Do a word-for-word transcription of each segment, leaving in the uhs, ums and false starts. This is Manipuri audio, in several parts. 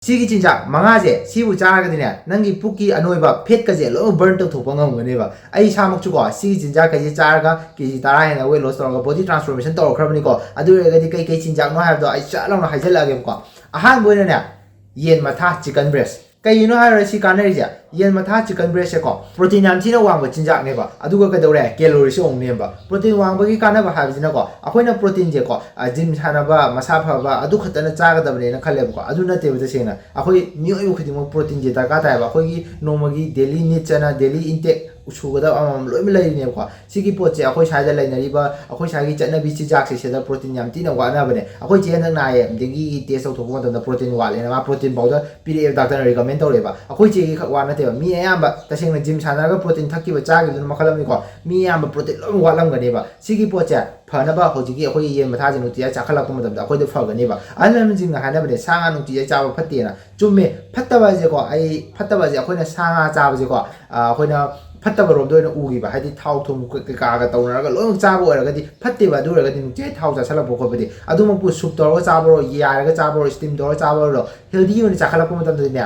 ꯁꯤꯒꯤ ꯆꯤꯟꯖꯥꯛ ꯃꯉꯥꯁꯦ, ꯁꯤꯕꯨ ꯆꯥꯔꯒꯗꯤꯅꯦ, ꯅꯪꯒꯤ ꯄꯨꯛꯀꯤ ꯑꯅꯣꯏꯕ ꯐꯦꯠꯀꯁꯦ ꯂꯣꯏꯅ ꯕꯔꯟ ꯇꯧꯊꯣꯛꯄ ꯉꯝꯒꯅꯦꯕ꯫ ꯑꯩ ꯏꯁꯥꯃꯛꯁꯨꯀꯣ ꯁꯤꯒꯤ ꯆꯤꯟꯖꯥꯛꯈꯩꯁꯦ ꯆꯥꯔꯒ ꯀꯦ ꯖꯤ ꯇꯔꯥ ꯍꯦꯟꯅ ꯋꯦꯠ ꯂꯣꯁ ꯇꯧꯔꯒ ꯕꯣꯗꯤ ꯇ꯭ꯔꯥꯟꯁꯐꯣꯔꯃꯦꯁꯟ ꯇꯧꯔꯛꯈ꯭ꯔꯕꯅꯤꯀꯣ꯫ ꯑꯗꯨ ꯑꯣꯏꯔꯒꯗꯤ ꯀꯩ ꯀꯩ ꯆꯤꯟꯖꯥꯛꯅꯣ ꯍꯥꯏꯕꯗꯣ ꯑꯩ ꯆꯠ ꯂꯥꯎꯅ ꯍꯥꯏꯖꯜꯂꯛꯑꯒꯦꯕꯀꯣ꯫ ꯑꯍꯥꯟꯕ ꯑꯣꯏꯅꯅꯦ, ꯌꯦꯟ ꯃꯊꯥ, ꯆꯤꯀꯟ ꯕ꯭ꯔꯦꯁ꯫ ꯀꯩꯒꯤꯅꯣ ꯍꯥꯏꯔ ꯁꯤ ꯀꯥꯟꯅꯔꯤꯁꯦ? ꯌꯦꯟ ꯃꯊꯥ, ꯆꯤꯀꯟ ꯕ꯭ꯔꯦꯁꯁꯦꯀꯣ ꯄ꯭ꯔꯣꯇꯤꯟ ꯌꯥꯝ ꯊꯤꯅ ꯋꯥꯡꯕ ꯆꯤꯟꯖꯥꯛꯅꯦꯕ꯫ ꯑꯗꯨꯒ ꯀꯩꯗꯧꯔꯦ? ꯀꯦꯂꯣꯔꯤꯁꯨ ꯑꯃꯨꯛ ꯅꯦꯝꯕ꯫ ꯄ꯭ꯔꯣꯇꯤꯟ ꯋꯥꯡꯕꯒꯤ ꯀꯥꯟꯅꯕ ꯍꯥꯏꯕꯁꯤꯅꯀꯣ, ꯑꯩꯈꯣꯏꯅ ꯄ꯭ꯔꯣꯇꯤꯟꯁꯦꯀꯣ, ꯑ, ꯖꯤꯝ ꯁꯥꯟꯅꯕ, ꯃꯁꯥ ꯐꯕ, ꯑꯗꯨ ꯈꯛꯇꯅ ꯆꯥꯒꯗꯕꯅꯦꯅ ꯈꯜꯂꯦꯕꯀꯣ꯫ ꯑꯗꯨ ꯅꯠꯇꯦꯕ ꯇꯁꯦꯡꯅ꯫ ꯑꯩꯈꯣꯏ ꯃꯤꯑꯣꯏꯕ ꯈꯨꯗꯤꯡꯃꯛ ꯄ꯭ꯔꯣꯇꯤꯟꯁꯦ ꯗꯔꯀꯥꯔ ꯇꯥꯏꯌꯦꯕ꯫ ꯑꯩꯈꯣꯏꯒꯤ ꯅꯣꯡꯃꯒꯤ ꯗꯦꯂꯤ ꯅꯤꯗꯁ ꯑꯅ ꯗꯦꯂꯤ ꯏꯟꯇꯦꯛ ꯁꯨꯒꯗꯕ ꯑꯃꯃꯝ ꯂꯣꯏꯅ ꯂꯩꯔꯤꯅꯦꯕꯀꯣ꯫ ꯁꯤꯒꯤ ꯄꯣꯠꯁꯦ ꯑꯩꯈꯣꯏ ꯁ꯭ꯋꯥꯏꯗ ꯂꯩꯅꯔꯤꯕ, ꯑꯩꯈꯣꯏ ꯁ꯭ꯋꯥꯏꯒꯤ ꯆꯠꯅꯕꯤ ꯆꯤꯟꯖꯥꯛꯁꯦ, ꯁꯤꯗ ꯄ꯭ꯔꯣꯇꯤꯟ ꯌꯥꯝ ꯊꯤꯅ ꯋꯥꯠꯅꯕꯅꯦ꯫ ꯑꯩꯈꯣꯏ ꯆꯦ ꯍꯟꯗꯛ ꯅꯥꯏꯌꯦ, ꯗꯦꯡꯒꯤꯒꯤ ꯇꯦꯁ ꯇꯧꯊꯣꯛꯄ ꯃꯇꯝꯗ ꯄ꯭ꯔꯣꯇꯤꯟ ꯋꯥꯠꯂꯦꯅ ꯃꯥ ꯄ꯭ꯔꯣꯇꯤꯟ ꯄꯥꯎꯗꯔ ꯄꯤꯔꯛꯑꯦꯕ, ꯗꯥꯛꯇꯔꯅ ꯔꯤꯀꯃꯦꯟ ꯇꯧꯔꯛꯑꯦꯕ꯫ ꯑꯩꯈꯣꯏ ꯆꯦꯒꯤ ꯈꯛ ꯋꯥ ꯅꯠꯇꯦꯕ, ꯃꯤ ꯑꯌꯥꯝꯕ ꯇꯁꯦꯡꯅ ꯖꯤꯝ ꯁꯥꯟꯅꯔꯒ ꯄ꯭ꯔꯣꯇꯤꯟ ꯊꯛꯈꯤꯕ, ꯆꯥꯈꯤꯕꯗꯨꯅ ꯃꯈꯜ ꯑꯃꯅꯤꯀꯣ꯫ ꯃꯤ ꯑꯌꯥꯝꯕ ꯄ꯭ꯔꯣꯇꯤꯟ ꯂꯣꯏꯅ ꯋꯥꯠꯂꯝꯒꯅꯦꯕ꯫ ꯁꯤꯒꯤ ꯄꯣꯠꯁꯦ ꯐꯅꯕ ꯍꯧꯖꯤꯛꯀꯤ ꯑꯩꯈꯣꯏꯒꯤ ꯌꯦꯟ ꯃꯊꯥꯁꯦ ꯅꯨꯡꯇꯤꯖꯥꯏ ꯆꯥꯈꯠꯂꯛꯄ ꯃꯇꯝꯗ ꯑꯩꯈꯣꯏꯗ ꯐꯒꯅꯦꯕ꯫ ꯑꯍꯜ ꯂꯃꯟꯁꯤꯡꯅ ꯍꯥꯏꯅꯕꯅꯦ, ꯁꯥ ꯉꯥ ꯅꯨꯡꯇꯤꯖꯥꯏ ꯆꯥꯕ ꯐꯠꯇꯦꯅ꯫ ꯆꯨꯝꯃꯦ, ꯐꯠꯇꯕ ꯍꯥꯏꯁꯦꯀꯣ, ꯑꯩ ꯐꯠꯇꯕ ꯍꯥꯏꯁꯦ ꯑꯩꯈꯣꯏꯅ ꯁꯥ ꯉꯥ ꯆꯥꯕꯁꯦꯀꯣ, ꯑ, ꯑꯩꯈꯣꯏꯅ ꯐꯠꯇꯕ ꯔꯣꯝꯗ ꯑꯣꯏꯅ ꯎꯈꯤꯕ, ꯍꯥꯏꯗꯤ ꯊꯥꯎ ꯊꯨꯝ ꯀꯩꯀꯥꯒ ꯇꯧꯅꯔꯒ ꯂꯣꯏꯅꯃꯛ ꯆꯥꯕ ꯑꯣꯏꯔꯒꯗꯤ ꯐꯠꯇꯦꯕ꯫ ꯑꯗꯨ ꯑꯣꯏꯔꯒꯗꯤ ꯅꯨꯡꯇꯤꯖꯥꯏ ꯊꯥꯎ ꯆꯥꯁꯤꯜꯂꯛꯄ ꯈꯣꯠꯄꯗꯤ, ꯑꯗꯨꯃꯛꯄꯨ ꯁꯨꯞ ꯇꯧꯔꯒ ꯆꯥꯕ ꯑꯣꯏꯔꯣ, ꯌꯥꯏꯔꯒ ꯆꯥꯕ ꯑꯣꯏꯔꯣ, ꯁ꯭ꯇꯤꯝ ꯇꯧꯔꯒ ꯆꯥꯕ ꯑꯣꯏꯔꯣ, ꯍꯦꯜꯗꯤ ꯑꯣꯏꯅ ꯆꯥꯈꯠꯂꯛꯄ ꯃꯇꯝꯗꯗꯤꯅꯦ,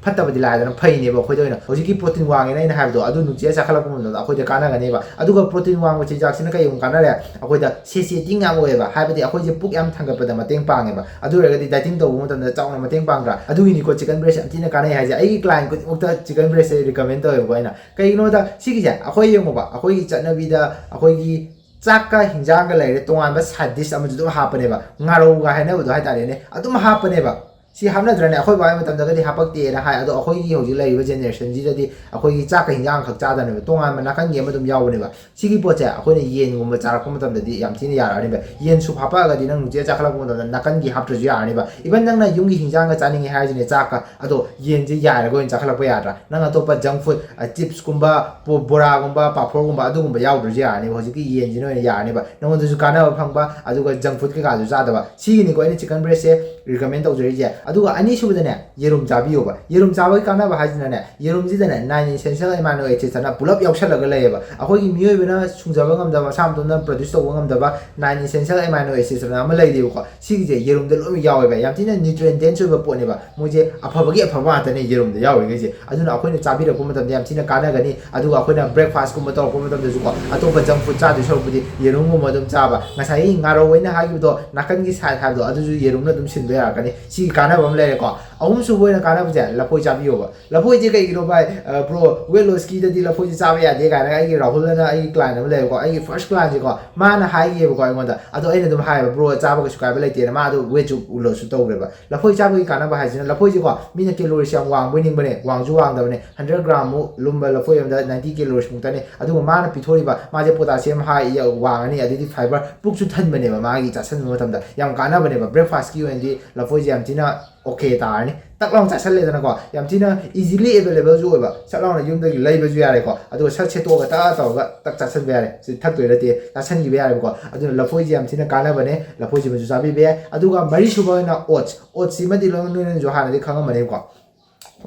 ꯐꯠꯇꯕꯗꯤ ꯂꯥꯏꯗꯅ ꯐꯩꯅꯦꯕ꯫ ꯑꯩꯈꯣꯏꯗ ꯑꯣꯏꯅ ꯍꯧꯖꯤꯛꯀꯤ ꯄ꯭ꯔꯣꯇꯤꯟ ꯋꯥꯡꯉꯦꯅ ꯑꯩꯅ ꯍꯥꯏꯕꯗꯣ, ꯑꯗꯨ ꯅꯨꯡꯇꯤꯖꯥꯏ ꯆꯥꯈꯠꯂꯛꯄ ꯃꯇꯝꯗ ꯑꯩꯈꯣꯏꯗ ꯀꯥꯟꯅꯒꯅꯦꯕ꯫ ꯑꯗꯨꯒ ꯄ꯭ꯔꯣꯇꯤꯟ ꯋꯥꯡꯕ ꯆꯤꯟꯖꯥꯛꯁꯤꯅ ꯀꯩꯒꯨꯝꯕ ꯀꯥꯟꯅꯔꯦ? ꯑꯩꯈꯣꯏꯗ ꯁꯦꯁꯤꯌꯦꯇꯤꯡ ꯌꯥꯝ ꯑꯣꯏꯌꯦꯕ, ꯍꯥꯏꯕꯗꯤ ꯑꯩꯈꯣꯏꯁꯦ ꯄꯨꯛ ꯌꯥꯝ ꯊꯥꯡꯒꯠꯄꯗ ꯃꯇꯦꯡ ꯄꯥꯡꯉꯦꯕ꯫ ꯑꯗꯨ ꯑꯣꯏꯔꯒꯗꯤ ꯗꯥꯏꯇꯤꯡ ꯇꯧꯕ ꯃꯇꯝꯗ ꯆꯥꯎꯅ ꯃꯇꯦꯡ ꯄꯥꯡꯗ꯭ꯔꯥ? ꯑꯗꯨꯒꯤꯅꯤꯀꯣ ꯆꯤꯀꯟ ꯕ꯭ꯔꯦꯁ ꯌꯥꯝ ꯊꯤꯅ ꯀꯥꯟꯅꯩ ꯍꯥꯏꯁꯦ꯫ ꯑꯩꯒꯤ ꯀ꯭ꯂꯥꯏꯟ ꯈꯨꯗꯤꯡꯃꯛꯇ ꯆꯤꯀꯟ ꯕ꯭ꯔꯦꯁꯁꯦ ꯔꯤꯀꯃꯦꯟ ꯇꯧꯋꯦꯕꯀꯣ ꯑꯩꯅ꯫ ꯀꯩꯒꯤꯅꯣꯗ ꯁꯤꯒꯤꯁꯦ ꯑꯩꯈꯣꯏ ꯌꯦꯡꯉꯨꯕ, ꯑꯩꯈꯣꯏꯒꯤ ꯆꯠꯅꯕꯤꯗ ꯑꯩꯈꯣꯏꯒꯤ ꯆꯥꯛꯀ ꯍꯤꯟꯖꯥꯡꯒ ꯂꯩꯔꯦ, ꯇꯣꯉꯥꯟꯕ ꯁꯥꯏꯠ ꯗꯤꯁ ꯑꯃꯁꯨ ꯑꯗꯨꯝ ꯍꯥꯞꯄꯅꯦꯕ, ꯉꯥꯔꯧꯒ ꯍꯥꯏꯅꯕꯗꯣ ꯍꯥꯏꯇꯥꯔꯦꯅꯦ, ꯑꯗꯨꯝ ꯍꯥꯞꯄꯅꯦꯕ꯫ ꯁꯤ ꯍꯥꯞꯅꯗ꯭ꯔꯅꯦ? ꯑꯩꯈꯣꯏ ꯕꯥꯒꯤ ꯃꯇꯝꯗꯒꯗꯤ ꯍꯥꯄꯛꯇꯦꯅ ꯍꯥꯏ, ꯑꯗꯣ ꯑꯩꯈꯣꯏꯒꯤ ꯍꯧꯖꯤꯛ ꯂꯩꯔꯤꯕ ꯖꯦꯅꯦꯔꯦꯁꯟꯁꯤꯗꯗꯤ ꯑꯩꯈꯣꯏꯒꯤ ꯆꯥꯛꯀ ꯍꯤꯟꯖꯥꯡ ꯈꯛ ꯆꯥꯗꯕꯅꯦꯕ, ꯇꯣꯉꯥꯟꯕ ꯅꯥꯀꯟꯒꯤ ꯑꯃ ꯑꯗꯨꯝ ꯌꯥꯎꯕꯅꯦꯕ꯫ ꯁꯤꯒꯤ ꯄꯣꯠꯁꯦ ꯑꯩꯈꯣꯏꯅ ꯌꯦꯟꯒꯨꯝꯕ ꯆꯥꯔꯛꯄ ꯃꯇꯝꯗꯗꯤ ꯌꯥꯝ ꯊꯤꯅ ꯌꯥꯔꯛꯑꯅꯦꯕ꯫ ꯌꯦꯟ ꯁꯨꯞ ꯍꯥꯞꯄꯛꯑꯒꯗꯤ ꯅꯪ ꯅꯨꯡꯇꯤꯖꯥꯏ ꯆꯥꯈꯠꯂꯛꯄ ꯃꯇꯝꯗ ꯅꯥꯀꯟꯒꯤ ꯍꯥꯞꯇ꯭ꯔꯁꯨ ꯌꯥꯔꯅꯦꯕ꯫ ꯏꯚꯟ ꯅꯪꯅ ꯌꯨꯝꯒꯤ ꯍꯤꯟꯖꯥꯡꯒ ꯆꯥꯅꯤꯡꯉꯦ ꯍꯥꯏꯔꯤꯁꯤꯅꯦ, ꯆꯥꯛꯀ, ꯑꯗꯣ ꯌꯦꯟꯁꯦ ꯌꯥꯏꯔꯒ ꯑꯣꯏꯅ ꯆꯥꯈꯠꯂꯛꯄ ꯌꯥꯗ꯭ꯔꯥ? ꯅꯪ ꯑꯇꯣꯞꯄ ꯖꯪ ꯐꯨꯗ, ꯑ, ꯆꯤꯞꯁꯀꯨꯝꯕ, ꯄꯣ-, ꯕꯣꯔꯥꯒꯨꯝꯕ, ꯄꯥꯐꯣꯔꯒꯨꯝꯕ ꯑꯗꯨꯒꯨꯝꯕ ꯌꯥꯎꯗ꯭ꯔꯁꯨ ꯌꯥꯔꯅꯦꯕ꯫ ꯍꯧꯖꯤꯛꯀꯤ ꯌꯦꯟꯁꯤꯅ ꯑꯣꯏꯅ ꯌꯥꯔꯅꯦꯕ, ꯅꯉꯣꯟꯗꯁꯨ ꯀꯥꯟꯅꯕ ꯐꯪꯕ, ꯑꯗꯨꯒ ꯖꯪ ꯐꯨꯗ ꯀꯩꯀꯥꯁꯨ ꯆꯥꯗꯕ꯫ ꯁꯤꯒꯤꯅꯤꯀꯣ ꯑꯩꯅ ꯆꯤꯀꯟ ꯕ꯭ꯔꯦꯁꯁꯦ ꯔꯤꯀꯃꯦꯟ ꯇꯧꯖꯔꯤꯁꯦ꯫ ꯑꯗꯨꯒ ꯑꯅꯤꯁꯨꯕꯗꯅꯦ, ꯌꯦꯔꯨꯝ ꯆꯥꯕꯤꯌꯣꯕ꯫ ꯌꯦꯔꯨꯝ ꯆꯥꯕꯒꯤ ꯀꯥꯟꯅꯕ ꯍꯥꯏꯁꯤꯅꯅꯦ, ꯌꯦꯔꯨꯝꯁꯤꯗꯅꯦ nine essential amino acids ꯑꯅ ꯄꯨꯂꯞ ꯌꯥꯎꯁꯜꯂꯒ ꯂꯩꯌꯦꯕ꯫ ꯑꯩꯈꯣꯏꯒꯤ ꯃꯤꯑꯣꯏꯕꯅ ꯁꯨꯡꯖꯕ ꯉꯝꯗꯕ, ꯃꯁꯥ ꯃꯇꯣꯝꯇ produce ꯇꯧꯕ ꯉꯝꯗꯕ nine essential amino acids ꯑꯅ ꯑꯃ ꯂꯩꯔꯤꯕꯀꯣ꯫ ꯁꯤꯒꯤꯁꯦ ꯌꯦꯔꯨꯝꯗ ꯂꯣꯏꯅ ꯌꯥꯎꯋꯦꯕ, ꯌꯥꯝ ꯊꯤꯅ nutrient dense ꯑꯣꯏꯕ ꯄꯣꯠꯅꯦꯕ꯫ ꯃꯣꯏꯁꯦ ꯑꯐꯕꯒꯤ ꯑꯐꯕ ꯉꯥꯛꯇꯅꯦ ꯌꯦꯔꯨꯝꯗ ꯌꯥꯎꯔꯤꯈꯩꯁꯦ꯫ ꯑꯗꯨꯅ ꯑꯩꯈꯣꯏꯅ ꯆꯥꯕꯤꯔꯛꯄ ꯃꯇꯝꯗ ꯌꯥꯝ ꯊꯤꯅ ꯀꯥꯟꯅꯒꯅꯤ꯫ ꯑꯗꯨꯒ ꯑꯩꯈꯣꯏꯅ breakfastꯀꯨꯝꯕ ꯇꯧꯔꯛꯄ ꯃꯇꯝꯗꯁꯨꯀꯣ, ꯑꯇꯣꯞꯄ junk food ꯆꯥꯗꯣꯏ ꯁꯔꯨꯛꯄꯨꯗꯤ ꯌꯦꯔꯨꯝꯒꯨꯝꯕ ꯑꯗꯨꯝ ꯆꯥꯕ꯫ ꯉꯁꯥꯏꯒꯤ ꯉꯥꯔꯧ ꯑꯩꯅ ꯍꯥꯏꯈꯤꯕꯗꯣ, ꯅꯥꯀꯟꯒꯤ side ꯍꯥꯏꯕꯗꯣ, ꯑꯗꯨꯁꯨ ꯌꯦꯔꯨꯝꯅ ꯑꯗꯨꯝ ꯁꯤꯟꯕ ꯌꯥꯔꯛꯀꯅꯤ꯫ ꯁꯤꯒꯤ ꯀꯥꯟꯅꯕ ꯑꯃ ꯂꯩꯔꯦꯀꯣ꯫ ꯑꯍꯨꯝꯁꯨꯕ ꯑꯣꯏꯅ ꯀꯥꯟꯅꯕꯁꯦ, ꯂꯐꯣꯏ ꯆꯥꯕꯤꯌꯣꯕ꯫ ꯂꯐꯣꯏꯁꯦ ꯀꯩꯒꯤꯅꯣ ꯚꯥꯏ, ꯑ, bro, weight lossꯀꯤꯗꯗꯤ ꯂꯐꯣꯏꯁꯦ ꯆꯥꯕ ꯌꯥꯗꯦ ꯀꯥꯏꯅ ꯑꯩꯒꯤ ꯔꯥꯍꯨꯜ ꯑꯅ, ꯑꯩꯒꯤ client ꯑꯃ ꯂꯩꯌꯦꯕꯀꯣ, ꯑꯩꯒꯤ first clientꯁꯦꯀꯣ, ꯃꯥꯅ ꯍꯥꯏꯈꯤꯌꯦꯕꯀꯣ ꯑꯩꯉꯣꯟꯗ꯫ ꯑꯗꯣ ꯑꯩꯅ ꯑꯗꯨꯝ ꯍꯥꯏꯌꯦꯕ, "Bro, ꯆꯥꯕ ꯀꯩꯁꯨ ꯀꯥꯏꯕ ꯂꯩꯇꯦꯅ", ꯃꯥ ꯑꯗꯨ weightꯁꯨ lossꯁꯨ ꯇꯧꯈ꯭ꯔꯦꯕ꯫ ꯂꯐꯣꯏ ꯆꯥꯕꯒꯤ ꯀꯥꯟꯅꯕ ꯍꯥꯏꯁꯤꯅ, ꯂꯐꯣꯏꯁꯦꯀꯣ, ꯃꯤꯅ calories ꯌꯥꯝ ꯋꯥꯡꯕꯣꯏ ꯅꯤꯡꯕꯅꯦ, ꯋꯥꯡꯁꯨ ꯋꯥꯡꯗꯕꯅꯦ꯫ Hundred gramꯃꯨꯛ ꯂꯨꯝꯕ ꯂꯐꯣꯏ ꯑꯃꯗ ninety calories ꯃꯨꯛꯇꯅꯦ꯫ ꯑꯗꯨꯒ ꯃꯥꯅ ꯄꯤꯊꯣꯔꯤꯕ, ꯃꯥꯁꯦ potassium high ꯋꯥꯡꯉꯅꯤ, ꯑꯗꯩꯗꯤ fiber, ꯄꯨꯛꯁꯨ ꯊꯟꯕꯅꯦꯕ ꯃꯥꯒꯤ ꯆꯥꯁꯟꯕ ꯃꯇꯝꯗ꯫ ꯌꯥꯝ ꯀꯥꯟꯅꯕꯅꯦꯕ꯫ Breakfastꯀꯤ ꯑꯣꯏꯅꯗꯤ ꯂꯐꯣꯏꯁꯦ ꯌꯥꯝ ꯊꯤꯅ okay ꯇꯥꯔꯅꯤ꯫ ꯇꯛ ꯂꯥꯎꯅ ꯆꯥꯁꯜꯂꯦꯗꯅꯀꯣ, ꯌꯥꯝ ꯊꯤꯅ easily availableꯁꯨ ꯑꯣꯏꯕ, ꯁꯠ ꯂꯥꯎꯅ ꯌꯨꯝꯗꯒꯤ ꯂꯩꯕꯁꯨ ꯌꯥꯔꯦꯀꯣ, ꯑꯗꯨꯒ ꯁꯠ ꯁꯦꯠꯇꯣꯛꯑꯒ ꯇꯛ ꯇꯧꯔꯒ ꯇꯛ ꯆꯥꯁꯟꯕ ꯌꯥꯔꯦ꯫ ꯁꯤ ꯊꯛꯇꯣꯏ ꯅꯠꯇꯦ, ꯆꯥꯁꯟꯈꯤꯕ ꯌꯥꯔꯦꯕꯀꯣ꯫ ꯑꯗꯨꯅ ꯂꯐꯣꯏꯁꯦ ꯌꯥꯝ ꯊꯤꯅ ꯀꯥꯟꯅꯕꯅꯦ, ꯂꯐꯣꯏꯁꯤꯃꯁꯨ ꯆꯥꯕꯤꯕ ꯌꯥꯏ꯫ ꯑꯗꯨꯒ ꯃꯔꯤꯁꯨꯕ ꯑꯣꯏꯅ oats, oatsꯁꯤꯃꯗꯤ ꯂꯣꯏꯅ ꯅꯣꯏꯅꯁꯨ ꯍꯥꯟꯅꯗꯤ ꯈꯪꯉꯝꯃꯅꯤꯀꯣ꯫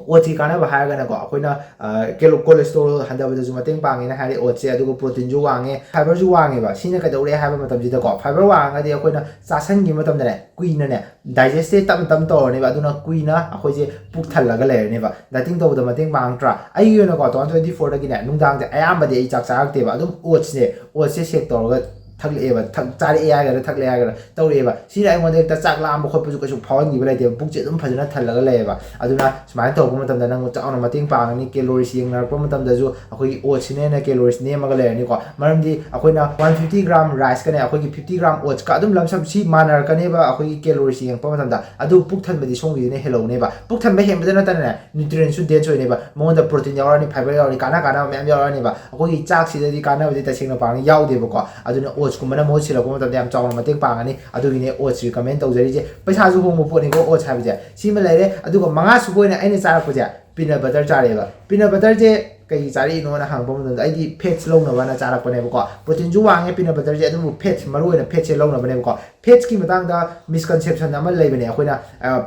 Oatsꯀꯤ ꯀꯥꯟꯅꯕ ꯍꯥꯏꯔꯒꯅꯀꯣ, ꯑꯩꯈꯣꯏꯅ, ꯑ, calo-, cholesterol ꯍꯟꯊꯕꯗꯁꯨ ꯃꯇꯦꯡ ꯄꯥꯡꯉꯦꯅ ꯍꯥꯏꯔꯦ oatsꯁꯦ, ꯑꯗꯨꯒ proteinꯁꯨ ꯋꯥꯡꯉꯦ, fiberꯁꯨ ꯋꯥꯡꯉꯦꯕ꯫ ꯁꯤꯅ ꯀꯩꯗꯧꯔꯦ ꯍꯥꯏꯕ ꯃꯇꯝꯁꯤꯗꯀꯣ, fiber ꯋꯥꯡꯉꯒꯗꯤ ꯑꯩꯈꯣꯏꯅ ꯆꯥꯁꯟꯈꯤꯕ ꯃꯇꯝꯗꯅꯦ, ꯀꯨꯏꯅꯅꯦ, digestꯁꯦ ꯇꯞꯅ ꯇꯞꯅ ꯇꯧꯔꯅꯦꯕ, ꯑꯗꯨꯅ ꯀꯨꯏꯅ ꯑꯩꯈꯣꯏꯁꯦ ꯄꯨꯛ ꯊꯜꯂꯒ ꯂꯩꯔꯅꯦꯕ꯫ Dieting ꯇꯧꯕꯗ ꯃꯇꯦꯡ ꯄꯥꯡꯉꯛꯇ꯭ꯔꯥ? ꯑꯩꯒꯤ ꯑꯣꯏꯅꯀꯣ, two thousand twenty fourꯗꯒꯤꯅꯦ, ꯅꯨꯡꯗꯥꯡꯁꯦ ꯑꯌꯥꯝꯕꯗꯤ ꯑꯩ ꯆꯥꯛ ꯆꯥꯔꯛꯇꯦꯕ, ꯑꯗꯨꯝ oatsꯁꯦ, oatsꯁꯦ shake ꯇꯧꯔꯒ ꯊꯛꯂꯛꯑꯦꯕ, ꯊꯛ-, ꯆꯥꯔꯛꯑꯦ ꯍꯥꯏꯒꯗ꯭ꯔꯥ, ꯊꯛꯂꯛꯑꯦ ꯍꯥꯏꯒꯗ꯭ꯔꯥ ꯇꯧꯔꯛꯑꯦꯕ꯫ ꯁꯤꯅ ꯑꯩꯉꯣꯟꯗ ꯍꯦꯛꯇ ꯆꯥꯛ ꯂꯥꯝꯕ ꯈꯣꯠꯄꯁꯨ ꯀꯩꯁꯨ ꯐꯥꯎꯍꯟꯈꯤꯕ ꯂꯩꯇꯦꯕ, ꯄꯨꯛꯁꯦ ꯑꯗꯨꯝ ꯐꯖꯅ ꯊꯜꯂꯒ ꯂꯩꯌꯦꯕ꯫ ꯑꯗꯨꯅ ꯁꯨꯃꯥꯏꯅ ꯇꯧꯔꯛꯄ ꯃꯇꯝꯗ ꯅꯪ ꯆꯥꯎꯅ ꯃꯇꯦꯡ ꯄꯥꯡꯒꯅꯤ꯫ Calories ꯌꯦꯡꯅꯔꯛꯄ ꯃꯇꯝꯗꯁꯨ ꯑꯩꯈꯣꯏꯒꯤ oatsꯁꯤꯅ ꯍꯦꯟꯅ calories ꯅꯦꯝꯃꯒ ꯂꯩꯔꯅꯤꯀꯣ, ꯃꯔꯝꯗꯤ ꯑꯩꯈꯣꯏꯅ one fifty gram riceꯀꯅꯦ, ꯑꯩꯈꯣꯏꯒꯤ fifty gram oatsꯀ ꯑꯗꯨꯝ lump sum ꯁꯤ ꯃꯥꯟꯅꯔꯛꯀꯅꯦꯕ ꯑꯩꯈꯣꯏꯒꯤ calories ꯌꯦꯡꯉꯛꯄ ꯃꯇꯝꯗ꯫ ꯑꯗꯨ ꯄꯨꯛ ꯊꯟꯕꯗꯤ ꯁꯣꯝꯒꯤꯁꯤꯅ ꯍꯦꯜꯍꯧꯅꯦꯕ꯫ ꯄꯨꯛ ꯊꯟꯕ ꯍꯦꯟꯕꯗ ꯅꯠꯇꯅꯅꯦ, nutrientꯁꯨ dense ꯑꯣꯏꯅꯦꯕ, ꯃꯉꯣꯟꯗ protein ꯌꯥꯎꯔꯅꯤ, fiber ꯌꯥꯎꯔꯅꯤ, ꯀꯥꯟꯅ ꯀꯥꯟꯅꯕ ꯃꯌꯥꯝ ꯌꯥꯎꯔꯅꯦꯕ꯫ ꯑꯩꯈꯣꯏꯒꯤ ꯆꯥꯛꯁꯤꯗꯗꯤ ꯀꯥꯟꯅꯕꯗꯤ ꯇꯁꯦꯡꯅ ꯄꯥꯡꯅ ꯌꯥꯎꯗꯦꯕꯀꯣ꯫ ꯑꯗꯨꯅ oatsꯀꯨꯝꯕꯅ ꯃꯍꯨꯠ ꯁꯤꯜꯂꯛꯄ ꯃꯇꯝꯗ ꯌꯥꯝ ꯆꯥꯎꯅ ꯃꯇꯦꯡ ꯄꯥꯡꯒꯅꯤ꯫ ꯑꯗꯨꯒꯤꯅꯦ oats recommend ꯇꯧꯖꯔꯤꯁꯦ꯫ ꯄꯩꯁꯥꯁꯨ ꯍꯣꯡꯕ ꯄꯣꯠꯅꯤꯀꯣ oats ꯍꯥꯏꯕꯁꯦ꯫ ꯁꯤꯃ ꯂꯩꯔꯦ꯫ ꯑꯗꯨꯒ ꯃꯉꯥꯁꯨꯕ ꯑꯣꯏꯅ ꯑꯩꯅ ꯆꯥꯔꯛꯄꯁꯦ peanut butter ꯆꯥꯔꯛꯑꯦꯕ꯫ Peanut butterꯁꯦ ꯀꯩ ꯆꯥꯔꯛꯏꯅꯣꯅ ꯍꯪꯉꯛꯄ ꯃꯇꯝꯗ ꯑꯩꯗꯤ ꯐꯦꯠꯁ ꯂꯧꯅꯕꯅ ꯆꯥꯔꯛꯄꯅꯦꯕꯀꯣ꯫ ꯄ꯭ꯔꯣꯇꯤꯟꯁꯨ ꯋꯥꯡꯉꯦ ꯄꯤꯅꯠ ꯕꯇꯔꯁꯦ, ꯑꯗꯨꯕꯨ ꯐꯦꯠꯁ, ꯃꯔꯨ ꯑꯣꯏꯅ ꯐꯦꯠꯁꯦ ꯂꯧꯅꯕꯅꯦꯕꯀꯣ꯫ ꯐꯦꯠꯁꯀꯤ ꯃꯇꯥꯡꯗ ꯃꯤꯁꯀꯟꯁꯦꯞꯁꯟ ꯑꯃ ꯂꯩꯕꯅꯦ, ꯑꯩꯈꯣꯏꯅ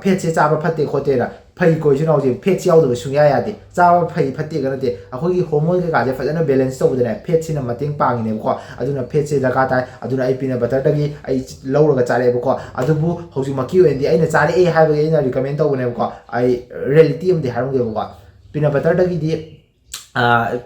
ꯐꯦꯠꯁꯦ ꯆꯥꯕ ꯐꯠꯇꯦ ꯈꯣꯠꯇꯦꯅ꯫ ꯐꯩꯀꯣ ꯏꯆꯤꯟ ꯏꯅꯥꯎꯁꯦ, ꯐꯦꯠꯁ ꯌꯥꯎꯗꯕ ꯁꯨꯡꯌꯥ ꯌꯥꯗꯦ꯫ ꯆꯥꯕ ꯐꯩ ꯐꯠꯇꯦꯒ ꯅꯠꯇꯦ, ꯑꯩꯈꯣꯏꯒꯤ ꯍꯣꯔꯃꯣꯟ ꯀꯩꯀꯥꯁꯦ ꯐꯖꯅ ꯕꯦꯂꯦꯟꯁ ꯇꯧꯕꯗꯅꯦ ꯐꯦꯠꯁꯤꯅ ꯃꯇꯦꯡ ꯄꯥꯡꯉꯤꯅꯦꯕꯀꯣ꯫ ꯑꯗꯨꯅ ꯐꯦꯠꯁꯦ ꯗꯔꯀꯥꯔ ꯇꯥꯏ꯫ ꯑꯗꯨꯅ ꯑꯩ ꯄꯤꯅꯠ ꯕꯇꯔꯗꯒꯤ ꯑꯩ ꯂꯧꯔꯒ ꯆꯥꯔꯛꯑꯦꯕꯀꯣ꯫ ꯑꯗꯨꯕꯨ ꯍꯧꯖꯤꯛꯃꯛꯀꯤ ꯑꯣꯏꯅꯗꯤ ꯑꯩꯅ ꯆꯥꯔꯛꯑꯦ ꯍꯥꯏꯕꯒꯤ ꯑꯩꯅ ꯔꯤꯀꯃꯦꯟ ꯇꯧꯕꯅꯦꯕꯀꯣ꯫ ꯑꯩ ꯔꯤꯌꯦꯂꯤꯇꯤ ꯑꯃꯗꯤ ꯍꯥꯏꯔꯝꯒꯦꯕꯀꯣ꯫ ꯄꯤꯅꯠ ꯕꯇꯔꯗꯒꯤꯗꯤ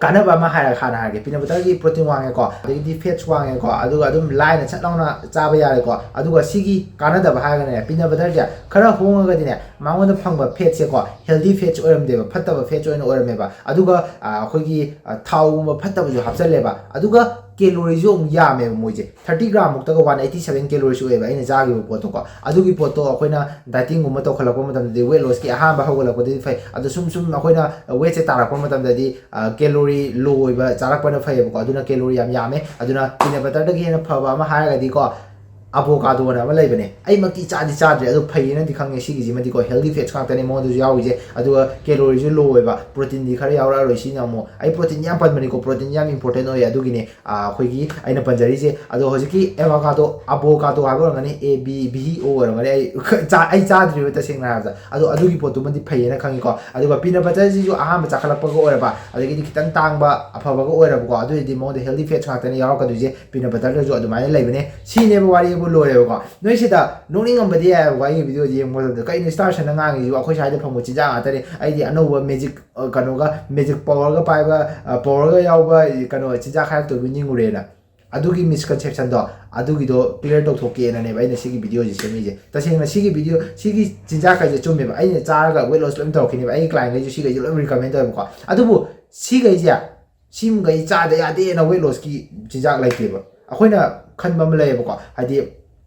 ꯀꯥꯟꯅꯕ ꯑꯃ ꯍꯥꯏꯔꯒ ꯍꯥꯟꯅ ꯍꯥꯏꯔꯒꯦ꯫ ꯄꯤꯅꯠ ꯕꯇꯔꯒꯤ ꯄ꯭ꯔꯣꯇꯤꯟ ꯋꯥꯡꯉꯦꯀꯣ, ꯑꯗꯒꯤꯗꯤ ꯐꯦꯠꯁ ꯋꯥꯡꯉꯦꯀꯣ, ꯑꯗꯨꯒ ꯑꯗꯨꯝ ꯂꯥꯏꯅ ꯁꯠ ꯂꯥꯎꯅ ꯆꯥꯕ ꯌꯥꯔꯦꯀꯣ꯫ ꯑꯗꯨꯒ ꯁꯤꯒꯤ ꯀꯥꯟꯅꯗꯕ ꯍꯥꯏꯔꯒꯅꯦ, ꯄꯤꯅꯠ ꯕꯇꯔꯁꯦ ꯈꯔ ꯍꯣꯡꯉꯒꯗꯤꯅꯦ, ꯃꯉꯣꯟꯗ ꯐꯪꯕ ꯐꯦꯠꯁꯦꯀꯣ, ꯍꯦꯜꯗꯤ ꯐꯦꯠꯁ ꯑꯣꯏꯔꯝꯗꯦꯕ, ꯐꯠꯇꯕ ꯐꯦꯠꯁ ꯑꯣꯏꯅ ꯑꯣꯏꯔꯝꯃꯦꯕ꯫ ꯑꯗꯨꯒ ꯑꯩꯈꯣꯏꯒꯤ ꯊꯥꯎꯒꯨꯝꯕ ꯐꯠꯇꯕꯁꯨ ꯍꯥꯞꯆꯜꯂꯦꯕ꯫ ꯑꯗꯨꯒ ꯀꯦꯂꯣꯔꯤꯁꯨ ꯑꯃꯨꯛ ꯌꯥꯝꯃꯦꯕ ꯃꯣꯏꯁꯦ꯫ ꯊꯥꯔꯇꯤ ꯒ꯭ꯔꯥꯝꯃꯨꯛꯇꯒ ꯋꯥꯟ ꯑꯩꯠꯇꯤ ꯁꯚꯦꯟ ꯀꯦꯂꯣꯔꯤꯁ ꯑꯣꯏꯌꯦꯕ ꯑꯩꯅ ꯆꯥꯈꯤꯕ ꯄꯣꯠꯇꯣꯀꯣ꯫ ꯑꯗꯨꯒꯤ ꯄꯣꯠꯇꯣ ꯑꯩꯈꯣꯏꯅ ꯗꯥꯏꯇꯤꯡꯒꯨꯝꯕ ꯇꯧꯈꯠꯂꯛꯄ ꯃꯇꯝꯗꯗꯤ, ꯋꯦꯠ ꯂꯣꯁꯀꯤ ꯑꯍꯥꯟꯕ ꯍꯧꯒꯠꯂꯛꯄꯗꯗꯤ ꯐꯩ꯫ ꯑꯗꯣ ꯁꯨꯝ ꯁꯨꯝ ꯑꯩꯈꯣꯏꯅ ꯋꯦꯠꯁꯦ ꯇꯥꯔꯛꯄ ꯃꯇꯝꯗꯗꯤ ꯀꯦꯂꯣꯔꯤ ꯂꯣ ꯑꯣꯏꯕ ꯆꯥꯔꯛꯄꯅ ꯐꯩꯌꯦꯕꯀꯣ꯫ ꯑꯗꯨꯅ ꯀꯦꯂꯣꯔꯤ ꯌꯥꯝ ꯌꯥꯝꯃꯦ꯫ ꯑꯗꯨꯅ ꯄꯤꯅꯠ ꯕꯇꯔꯗꯒꯤ ꯍꯦꯟꯅ ꯐꯕ ꯑꯃ ꯍꯥꯏꯔꯒꯗꯤꯀꯣ, ꯑꯕꯣꯀꯥꯗꯣꯅ ꯑꯃ ꯂꯩꯕꯅꯦ꯫ ꯑꯩꯃꯛꯇꯤ ꯆꯥꯗꯤ ꯆꯥꯗ꯭ꯔꯦ, ꯑꯗꯣ ꯐꯩꯌꯦꯅꯗꯤ ꯈꯪꯉꯦ ꯁꯤꯒꯤꯁꯤꯃꯗꯤꯀꯣ꯫ ꯍꯦꯜꯗꯤ ꯐꯦꯠꯁ ꯉꯥꯛꯇꯅꯦ ꯃꯉꯣꯟꯗꯁꯨ ꯌꯥꯎꯔꯤꯁꯦ꯫ ꯑꯗꯨꯒ ꯀꯦꯂꯣꯔꯤꯁꯨ ꯂꯣ ꯑꯣꯏꯕ, ꯄ꯭ꯔꯣꯇꯤꯟꯗꯤ ꯈꯔ ꯌꯥꯎꯔꯛꯑꯔꯣꯏ꯫ ꯁꯤꯅ ꯑꯃꯨꯛ ꯑꯩ ꯄ꯭ꯔꯣꯇꯤꯟ ꯌꯥꯝ ꯄꯟꯕꯅꯤꯀꯣ, ꯄ꯭ꯔꯣꯇꯤꯟ ꯌꯥꯝ ꯏꯝꯄꯣꯔꯇꯦꯟ ꯑꯣꯏꯌꯦ꯫ ꯑꯗꯨꯒꯤꯅꯦ ꯑꯩꯈꯣꯏꯒꯤ ꯑꯩꯅ ꯄꯟꯖꯔꯤꯁꯦ꯫ ꯑꯗꯣ ꯍꯧꯖꯤꯛꯀꯤ ꯑꯦꯚꯣꯀꯥꯗꯣ, ꯑꯕꯣꯀꯥꯗꯣ ꯍꯥꯏꯕ ꯑꯣꯏꯔꯝꯒꯅꯤ, ꯑꯦ ꯕꯤ ꯚꯤ ꯑꯣ ꯑꯣꯏꯔꯝꯒꯅꯤ, ꯑꯩ ꯆꯥ-, ꯑꯩ ꯆꯥꯗ꯭ꯔꯤꯕ ꯇꯁꯦꯡꯅ ꯍꯥꯏꯔꯕꯗ꯫ ꯑꯗꯣ ꯑꯗꯨꯒꯤ ꯄꯣꯠꯇꯨꯃꯗꯤ ꯐꯩꯌꯦꯅ ꯈꯪꯉꯤꯀꯣ꯫ ꯑꯗꯨꯒ ꯄꯤꯅꯠ ꯕꯇꯔꯁꯤꯁꯨ ꯑꯍꯥꯟꯕ ꯆꯥꯈꯠꯂꯛꯄꯒ ꯑꯣꯏꯔꯕ, ꯑꯗꯒꯤꯗꯤ ꯈꯤꯇꯪ ꯇꯥꯡꯕ ꯑꯐꯕꯒ ꯑꯣꯏꯔꯕꯀꯣ, ꯑꯗꯨ ꯑꯣꯏꯔꯗꯤ ꯃꯉꯣꯟꯗ ꯍꯦꯜꯗꯤ ꯐꯦꯠꯁ ꯉꯥꯛꯇꯅꯦ ꯌꯥꯎꯔꯛꯀꯗꯣꯏꯁꯦ꯫ ꯄꯤꯅꯠ ꯕꯇꯔꯗꯁꯨ ꯑꯗꯨꯃꯥꯏꯅ ꯂꯩꯕꯅꯦ꯫ ꯁꯤꯅꯦꯕ, ꯋꯥꯔꯤꯕꯨ ꯂꯣꯏꯔꯦꯕꯀꯣ꯫ ꯅꯣꯏ ꯁꯤꯗ ꯅꯣꯛꯅꯤꯡꯉꯝꯕꯗꯤ ꯌꯥꯏꯑꯕꯀꯣ, ꯑꯩꯒꯤ ꯚꯤꯗꯤꯑꯣꯁꯦ ꯌꯦꯡꯕ ꯃꯇꯝꯗ ꯀꯩꯅꯣ ꯁ꯭ꯇꯥꯔꯁꯟꯅ ꯉꯥꯡꯉꯤꯁꯤꯕꯨ, ꯑꯩꯈꯣꯏ ꯁ꯭ꯋꯥꯏꯗ ꯐꯪꯕ ꯆꯤꯟꯖꯥꯛ ꯉꯥꯛꯇꯅꯦ, ꯑꯩꯗꯤ ꯑꯅꯧꯕ ꯃꯦꯖꯤꯛ, ꯑ, ꯀꯩꯅꯣꯒ, ꯃꯦꯖꯤꯛ ꯄꯋꯔꯒ ꯄꯥꯏꯕ, ꯑ, ꯄꯋꯔꯒ ꯌꯥꯎꯕ ꯀꯩꯅꯣ ꯆꯤꯟꯖꯥꯛ ꯍꯥꯏꯔꯛꯇꯣꯏꯕꯨ ꯅꯤꯡꯉꯨꯔꯦꯅ꯫ ꯑꯗꯨꯒꯤ ꯃꯤꯁꯀꯟꯁꯦꯞꯁꯟꯗꯣ, ꯑꯗꯨꯒꯤꯗꯣ ꯀ꯭ꯂꯤꯌꯔ ꯇꯧꯊꯣꯛꯀꯦꯅꯅꯦꯕ ꯑꯩꯅ ꯁꯤꯒꯤ ꯚꯤꯗꯤꯑꯣꯁꯦ ꯁꯦꯝꯃꯤꯁꯦ꯫ ꯇꯁꯦꯡꯅ ꯁꯤꯒꯤ ꯚꯤꯗꯤꯑꯣ, ꯁꯤꯒꯤ ꯆꯤꯟꯖꯥꯛ ꯍꯥꯏꯁꯦ ꯆꯨꯝꯃꯦꯕ, ꯑꯩꯅ ꯆꯥꯔꯒ ꯋꯦꯠ ꯂꯣꯁ ꯂꯣꯏ ꯇꯧꯔꯛꯈꯤꯅꯦꯕ, ꯑꯩꯒꯤ ꯀ꯭ꯂꯥꯏꯟꯈꯩꯁꯨ ꯁꯤꯈꯩꯁꯦ ꯂꯣꯏ ꯔꯤꯀꯃꯦꯟ ꯇꯧꯋꯦꯕꯀꯣ꯫ ꯑꯗꯨꯕꯨ ꯁꯤꯈꯩꯁꯦ, ꯁꯤꯃꯈꯩ ꯆꯥꯗ ꯌꯥꯗꯦꯅ ꯋꯦꯠ ꯂꯣꯁꯀꯤ ꯆꯤꯟꯖꯥꯛ ꯂꯩꯇꯦꯕ꯫ ꯑꯩꯈꯣꯏꯅ ꯈꯟꯕ ꯑꯃ ꯂꯩꯌꯦꯕꯀꯣ, ꯍꯥꯏꯗꯤ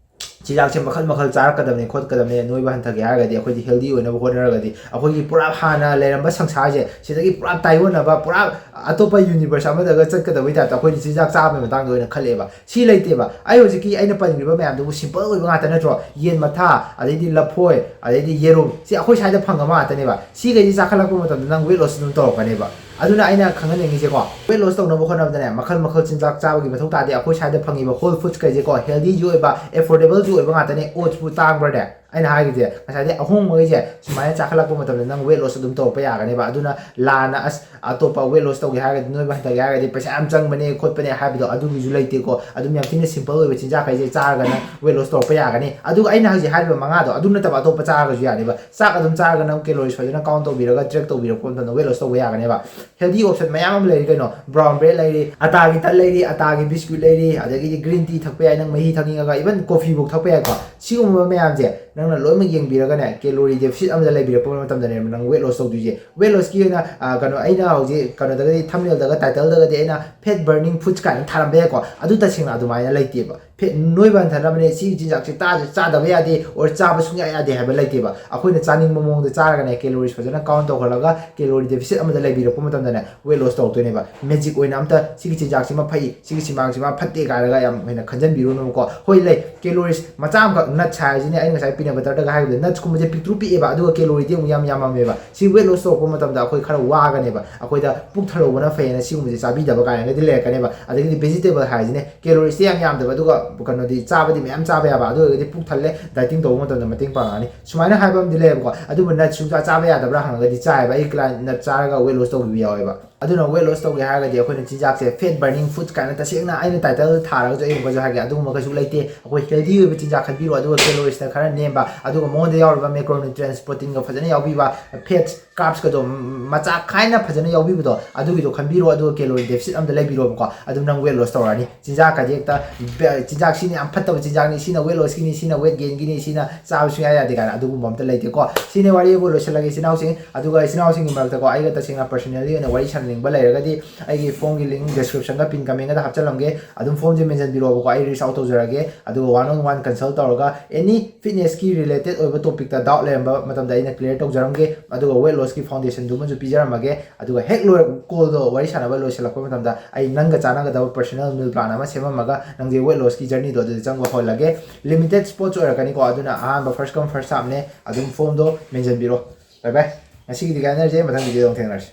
ꯆꯤꯟꯖꯥꯛꯁꯦ ꯃꯈꯜ ꯃꯈꯜ ꯆꯥꯔꯛꯀꯗꯕꯅꯤ ꯈꯣꯠꯀꯗꯕꯅꯤ, ꯅꯣꯏꯕ ꯍꯟꯊꯒꯦ ꯍꯥꯏꯔꯒꯗꯤ, ꯑꯩꯈꯣꯏꯗꯤ ꯍꯦꯜꯗꯤ ꯑꯣꯏꯅꯕ ꯍꯣꯠꯅꯔꯒꯗꯤ, ꯑꯩꯈꯣꯏꯒꯤ ꯄꯨꯔꯥ ꯍꯥꯟꯅ ꯂꯩꯔꯝꯕ ꯁꯪꯁꯥꯔꯁꯦ, ꯁꯤꯗꯒꯤ ꯄꯨꯔꯥ ꯇꯥꯏꯌꯣꯟꯅꯕ, ꯄꯨꯔꯥ ꯑꯇꯣꯞꯄ ꯌꯨꯅꯤꯚꯔꯁ ꯑꯃꯗꯒ ꯆꯠꯀꯗꯕꯩ ꯇꯥꯏꯞꯇ ꯑꯩꯈꯣꯏꯗꯤ ꯆꯤꯟꯖꯥꯛ ꯆꯥꯕꯒꯤ ꯃꯇꯥꯡꯗ ꯑꯣꯏꯅ ꯈꯜꯂꯛꯑꯦꯕ꯫ ꯁꯤ ꯂꯩꯇꯦꯕ꯫ ꯑꯩ ꯍꯧꯖꯤꯛꯀꯤ ꯑꯩꯅ ꯄꯟꯈ꯭ꯔꯤꯕ ꯃꯌꯥꯝꯗꯨꯕꯨ ꯁꯤꯝꯄꯜ ꯑꯣꯏꯕ ꯉꯥꯛꯇ ꯅꯠꯇ꯭ꯔꯣ? ꯌꯦꯟ ꯃꯊꯥ, ꯑꯗꯩꯗꯤ ꯂꯐꯣꯏ, ꯑꯗꯩꯗꯤ ꯌꯦꯔꯨꯝ, ꯁꯤ ꯑꯩꯈꯣꯏ ꯁ꯭ꯋꯥꯏꯗ ꯐꯪꯉꯕ ꯉꯥꯛꯇꯅꯦꯕ꯫ ꯁꯤꯈꯩꯁꯤ ꯆꯥꯈꯠꯂꯛꯄ ꯃꯇꯝꯗ ꯅꯪ ꯋꯦꯠ ꯂꯣꯁ ꯑꯗꯨꯝ ꯇꯧꯔꯛꯀꯅꯦꯕ꯫ ꯑꯗꯨꯅ ꯑꯩꯅ ꯈꯪꯍꯟꯅꯤꯡꯉꯤꯁꯦꯀꯣ, weight loss ꯇꯧꯅꯕ ꯍꯣꯠꯅꯕꯗꯅꯦ ꯃꯈꯜ ꯃꯈꯜ ꯆꯤꯟꯖꯥꯛ ꯆꯥꯕꯒꯤ ꯃꯊꯧ ꯇꯥꯗꯦ꯫ ꯑꯩꯈꯣꯏ ꯁ꯭ꯋꯥꯏꯗ ꯐꯪꯉꯤꯕ whole foods ꯀꯩꯁꯦꯀꯣ, healthyꯁꯨ ꯑꯣꯏꯕ, affordablesꯁꯨ ꯑꯣꯏꯕ ꯉꯥꯛꯇꯅꯦ꯫ Oatsꯄꯨ ꯇꯥꯡꯕ꯭ꯔꯅꯦ? ꯑꯩꯅ ꯍꯥꯏꯒꯤꯁꯦ ꯉꯁꯥꯏꯗꯩ, ꯑꯍꯣꯡꯕꯈꯩꯁꯦ ꯁꯨꯃꯥꯏꯅ ꯆꯥꯈꯠꯂꯛꯄ ꯃꯇꯝꯗ ꯅꯪ weight loss ꯑꯗꯨꯝ ꯇꯧꯔꯛꯄ ꯌꯥꯒꯅꯦꯕ꯫ ꯑꯗꯨꯅ ꯂꯥꯟꯅ ꯑꯁ ꯑꯇꯣꯞꯄ weight loss ꯇꯧꯒꯦ ꯍꯥꯏꯔꯒꯗꯤ, ꯅꯣꯏꯕ ꯍꯟꯊꯒꯦ ꯍꯥꯏꯔꯒꯗꯤ ꯄꯩꯁꯥ ꯌꯥꯝ ꯆꯪꯕꯅꯦ ꯈꯣꯠꯄꯅꯦ ꯍꯥꯏꯕꯗꯣ ꯑꯗꯨꯒꯤꯁꯨ ꯂꯩꯇꯦꯀꯣ꯫ ꯑꯗꯨꯝ ꯌꯥꯝ ꯊꯤꯅ simple ꯑꯣꯏꯕ ꯆꯤꯟꯖꯥꯛꯈꯩꯁꯦ ꯆꯥꯔꯒ ꯅꯪ weight loss ꯇꯧꯔꯛꯄ ꯌꯥꯒꯅꯤ꯫ ꯑꯗꯨꯒ ꯑꯩꯅ ꯍꯧꯖꯤꯛ ꯍꯥꯏꯔꯤꯕ ꯃꯉꯥꯗꯣ ꯑꯗꯨ ꯅꯠꯇꯕ ꯑꯇꯣꯞꯄ ꯆꯥꯔꯒꯁꯨ ꯌꯥꯅꯦꯕ꯫ ꯆꯥꯛ ꯑꯗꯨꯝ ꯆꯥꯔꯒ ꯅꯪ calories ꯐꯖꯅ count ꯇꯧꯕꯤꯔꯒ track ꯇꯧꯕꯤꯔꯛꯄ ꯃꯇꯝꯗ weight loss ꯇꯧꯕ ꯌꯥꯒꯅꯦꯕ꯫ Healthy option ꯃꯌꯥꯝ ꯑꯃ ꯂꯩꯔꯤ ꯀꯩꯅꯣ, brown bread ꯂꯩꯔꯤ, ꯑꯇꯥꯒꯤ ꯇꯟ ꯂꯩꯔꯤ, ꯑꯇꯥꯒꯤ biscuit ꯂꯩꯔꯤ, ꯑꯗꯒꯤꯗꯤ green tea ꯊꯛꯄ ꯌꯥꯏ, ꯅꯪ ꯃꯍꯤ ꯊꯛꯅꯤꯡꯉꯒ even coffeeꯐꯧ ꯊꯛꯄ ꯌꯥꯏꯀꯣ꯫ ꯁꯤꯒꯨꯝꯕ ꯃꯌꯥꯝꯁꯦ ꯅꯪꯅ ꯂꯣꯏꯅꯃꯛ ꯌꯦꯡꯕꯤꯔꯒꯅꯦ calorie deficit ꯑꯃꯗ ꯂꯩꯕꯤꯔꯛꯄ ꯃꯇꯝꯗꯅꯦꯕ ꯅꯪ weight loss ꯇꯧꯗꯣꯏꯁꯦ꯫ Weight lossꯀꯤ ꯑꯣꯏꯅ ꯑ, ꯀꯩꯅꯣ, ꯑꯩꯅ ꯍꯧꯖꯤꯛ ꯀꯩꯅꯣꯗꯒꯗꯤ, thumbnailꯗꯒ, titleꯗꯒꯗꯤ ꯑꯩꯅ fat burning foods ꯀꯥꯏꯅ ꯊꯥꯔꯝꯕ ꯌꯥꯏꯀꯣ꯫ ꯑꯗꯨ ꯇꯁꯦꯡꯅ ꯑꯗꯨꯃꯥꯏꯅ ꯂꯩꯇꯦꯕ꯫ Fat, ꯅꯣꯏꯕ ꯍꯟꯊꯅꯕꯅꯦ ꯁꯤ ꯆꯤꯟꯖꯥꯛꯁꯦ ꯆꯥꯗ-, ꯆꯥꯗꯕ ꯌꯥꯗꯦ or ꯆꯥꯕ ꯁꯨꯡꯌꯥ ꯌꯥꯗꯦ ꯍꯥꯏꯕ ꯂꯩꯇꯦꯕ꯫ ꯑꯩꯈꯣꯏꯅ ꯆꯥꯅꯤꯡꯕ ꯃꯑꯣꯡꯗ ꯆꯥꯔꯒꯅꯦ calories ꯐꯖꯅ count ꯇꯧꯍꯜꯂꯒ calorie deficit ꯑꯃꯗ ꯂꯩꯕꯤꯔꯛꯄ ꯃꯇꯝꯗꯅꯦ weight loss ꯇꯧꯔꯛꯇꯣꯏꯅꯦꯕ꯫ Magic ꯑꯣꯏꯅ ꯑꯝꯇ ꯁꯤꯒꯤ ꯆꯤꯟꯖꯥꯛꯁꯤꯃ ꯐꯩ, ꯁꯤꯒꯤ ꯆꯤꯟꯖꯥꯛꯁꯤꯃ ꯐꯠꯇꯦ ꯀꯥꯏꯅꯒ ꯌꯥꯝ ꯍꯦꯟꯅ ꯈꯟꯖꯟꯕꯤꯔꯨꯅꯨꯀꯣ꯫ ꯍꯣꯏ, ꯂꯩ, calories ꯃꯆꯥ ꯑꯃꯈꯛ, nuts ꯍꯥꯏꯔꯤꯁꯤꯅꯦ, ꯑꯩꯅ ꯉꯁꯥꯏ peanut butterꯗꯒ ꯍꯥꯏꯕꯗꯣ, nutsꯀꯨꯝꯕꯁꯦ ꯄꯤꯛꯇ꯭ꯔꯨ ꯄꯤꯛꯑꯦꯕ, ꯑꯗꯨꯒ calorieꯗꯤ ꯑꯃꯨꯛ ꯌꯥꯝ ꯌꯥꯝꯃꯝꯃꯦꯕ꯫ ꯁꯤ weight loss ꯇꯧꯔꯛꯄ ꯃꯇꯝꯗ ꯑꯩꯈꯣꯏ ꯈꯔ ꯋꯥꯒꯅꯦꯕ, ꯑꯩꯈꯣꯏꯗ ꯄꯨꯛ ꯊꯜꯍꯧꯕꯅ ꯐꯩꯌꯦꯅ ꯁꯤꯒꯨꯝꯕꯁꯦ ꯆꯥꯕꯤꯗꯕ ꯀꯥꯏꯅꯒꯗꯤ ꯂꯩꯔꯛꯀꯅꯦꯕ꯫ ꯑꯗꯒꯤꯗꯤ vegetable ꯍꯥꯏꯔꯤꯁꯤꯅꯦ, caloriesꯇꯤ ꯌꯥꯝ ꯌꯥꯝꯗꯕ, ꯑꯗꯨꯒ ꯀꯩꯅꯣꯗꯤ, ꯆꯥꯕꯗꯤ ꯃꯌꯥꯝ ꯆꯥꯕ ꯌꯥꯕ, ꯑꯗꯨ ꯑꯣꯏꯔꯒꯗꯤ ꯄꯨꯛ ꯊꯜꯂꯦ, dieting ꯇꯧꯕ ꯃꯇꯝꯗ ꯃꯇꯦꯡ ꯄꯥꯡꯉꯛꯑꯅꯤ꯫ ꯁꯨꯃꯥꯏꯅ ꯍꯥꯏꯕ ꯑꯃꯗꯤ ꯂꯩꯌꯦꯕꯀꯣ, ꯑꯗꯨꯕꯨ nuts ꯁꯨꯡꯆꯥ ꯆꯥꯕ ꯌꯥꯗꯕ꯭ꯔꯥ ꯍꯪꯉꯒꯗꯤ ꯆꯥꯏꯌꯦꯕ꯫ ꯑꯩ client nuts ꯆꯥꯔꯒ weight loss ꯇꯧꯕꯤꯕ ꯌꯥꯎꯋꯦꯕ꯫ ꯑꯗꯨꯅ weight loss ꯇꯧꯒꯦ ꯍꯥꯏꯔꯒꯗꯤ ꯑꯩꯈꯣꯏꯅ ꯆꯤꯟꯖꯥꯛꯁꯦ fat burning foods ꯀꯥꯏꯅ ꯇꯁꯦꯡꯅ ꯑꯩꯅ title ꯊꯥꯔꯒꯁꯨ ꯑꯩ ꯑꯃꯨꯛꯀꯁꯨ ꯍꯥꯏꯒꯦ, ꯑꯗꯨꯒꯨꯝꯕ ꯀꯩꯁꯨ ꯂꯩꯇꯦ꯫ ꯑꯩꯈꯣꯏ healthy ꯑꯣꯏꯕ ꯆꯤꯟꯖꯥꯛ ꯈꯟꯕꯤꯔꯣ, ꯑꯗꯨꯒ caloriesꯅ ꯈꯔ ꯅꯦꯝꯕ, ꯑꯗꯨꯒ ꯃꯉꯣꯟꯗ ꯌꯥꯎꯔꯤꯕ macronutrients, proteinꯒ ꯐꯖꯅ ꯌꯥꯎꯕꯤꯕ, fats, carbsꯀꯗꯣ ꯃꯆꯥ ꯈꯥꯏꯅ ꯐꯖꯅ ꯌꯥꯎꯕꯤꯕꯗꯣ, ꯑꯗꯨꯒꯤꯗꯣ ꯈꯟꯕꯤꯔꯣ, ꯑꯗꯨꯒ calorie deficit ꯑꯝꯗ ꯂꯩꯕꯤꯔꯣꯕꯀꯣ, ꯑꯗꯨꯝ ꯅꯪ weight loss ꯇꯧꯔꯛꯑꯅꯤ꯫ ꯆꯤꯟꯖꯥꯛꯀꯗꯤ ꯍꯦꯛꯇ ꯕꯦ-, ꯆꯤꯟꯖꯥꯛ ꯁꯤꯅ ꯌꯥꯝ ꯐꯠꯇꯕ ꯆꯤꯟꯖꯥꯛꯅꯤ, ꯁꯤꯅ weight lossꯀꯤꯅꯤ, ꯁꯤꯅ weight gainꯒꯤꯅꯤ, ꯁꯤꯅ ꯆꯥꯕ ꯁꯨꯡꯌꯥ ꯌꯥꯗꯦ ꯀꯥꯏꯅ ꯑꯗꯨꯒꯨꯝꯕ ꯑꯝꯇ ꯂꯩꯇꯦꯀꯣ꯫ ꯁꯤꯅꯦ ꯋꯥꯔꯤ ꯑꯩꯕꯨ ꯂꯣꯏꯁꯤꯜꯂꯒꯦ, ꯏꯆꯤꯟ ꯏꯅꯥꯎꯁꯤꯡ꯫ ꯑꯗꯨꯒ ꯏꯆꯤꯟ ꯏꯅꯥꯎꯁꯤꯡꯒꯤ ꯃꯔꯛꯇꯀꯣ, ꯑꯩꯒ ꯇꯁꯦꯡꯅ personally ꯑꯣꯏꯅ ꯋꯥꯔꯤ ꯁꯥꯟꯅꯅꯤꯡꯕ ꯂꯩꯔꯒꯗꯤ, ꯑꯩꯒꯤ formꯒꯤ link descriptionꯒ pin commentꯒꯗ ꯍꯥꯞꯆꯜꯂꯝꯒꯦ, ꯑꯗꯨꯝ formꯁꯦ mention ꯄꯤꯔꯛꯑꯣꯕꯀꯣ, ꯑꯩ reach out ꯇꯧꯖꯔꯒꯦ꯫ ꯑꯗꯨꯒ one on one consult ꯇꯧꯔꯒ any fitnessꯀꯤ related ꯑꯣꯏꯕ topicꯇ doubt ꯂꯩꯔꯝꯕ ꯃꯇꯝꯗ ꯑꯩꯅ clear ꯇꯧꯖꯔꯝꯒꯦ꯫ ꯑꯗꯨꯒ weight lossꯀꯤ foundationꯗꯨꯃꯁꯨ ꯄꯤꯖꯔꯝꯃꯒꯦ꯫ ꯑꯗꯨꯒ ꯍꯦꯛ ꯂꯣꯏ-, callꯗꯣ ꯋꯥꯔꯤ ꯁꯥꯟꯅꯕ ꯂꯣꯏꯁꯤꯜꯂꯛꯄ ꯃꯇꯝꯗ ꯑꯩ ꯅꯪꯒ ꯆꯥꯟꯅꯒꯗꯕ personal meal plan ꯑꯃ ꯁꯦꯝꯃꯝꯃꯒ ꯅꯪꯁꯦ weight lossꯀꯤ journeyꯗꯣ ꯑꯗꯨꯗ ꯆꯪꯕ ꯍꯧꯍꯜꯂꯒꯦ꯫ Limited spots ꯑꯣꯏꯔꯛꯀꯅꯤꯀꯣ, ꯑꯗꯨꯅ ꯑꯍꯥꯟꯕ first come first serveꯅꯦ꯫ ꯑꯗꯨꯝ formꯗꯣ mention ꯄꯤꯔꯣ꯫ Bye bye꯫ ꯉꯁꯤꯒꯤꯗꯤ ꯀꯥꯏꯅꯔꯁꯦ, ꯃꯊꯪ videoꯗ ꯑꯃꯨꯛ ꯊꯦꯡꯅꯔꯁꯤ꯫